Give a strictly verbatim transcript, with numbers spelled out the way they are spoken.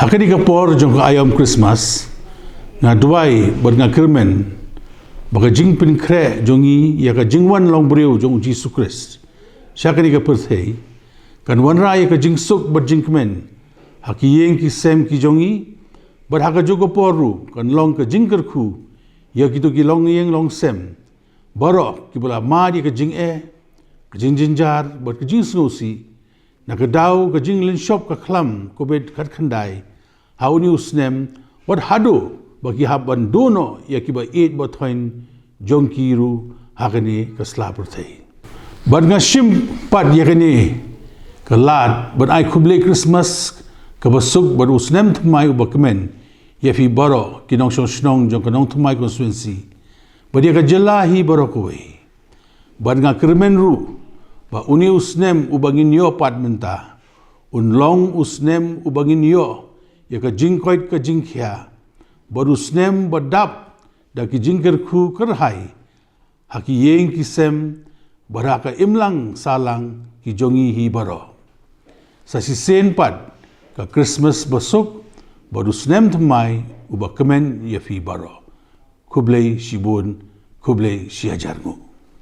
Ha kane ka por jong ka aiom Christmas, nga duwai bad nga kyrmen ba ka jingpynkhreh jong ngi ïa ka jingwan long briew jong u Jisu Khrist sha kane ka pyrthei kan wanrah ïa ka jingsuk bad jingkmen ha ki ïing ki sem ki jong ngi, bad ha kajuh ka por ruh kan long ka jingkyrkhu ïa kito ki longïing longsem baroh kiba la mad ïa ka jingeh, ka jingjynjar bad ka jingsngewsih na ka daw ka jinglynshop ka khlam Covid khatkhyndai ha une u snem, wat haduh ba ki hap ban duh noh ïa kiba ïeit ba thoiñ jong ki ruh ha kane ka sla pyrthei. Bad nga shim pat ïa kane ka lad ban ai khublei Christmas kaba suk bad u snem thymmai uba kmen ïa phi baroh ki nongshong shnong jong ka Nongthymmai Constituency bad ïa ka jylla hi baroh kawei. Bad nga kyrmen ruh ba une u snem uba ngin ïoh pat mynta un long u snem uba ngin ïoh ïa ka jingkoit ka jingkhiah, bad u snem ba dap da ki jingkyrkhu kyrhai ha ki ïing ki sem bad ha ka imlang sahlang ki jong ngi hi baroh. Sa shisien pat ka Christmas ba suk bad u snem thymmai uba kmen ïa phi baroh. Khublei shibun, khublei shihajar nguh.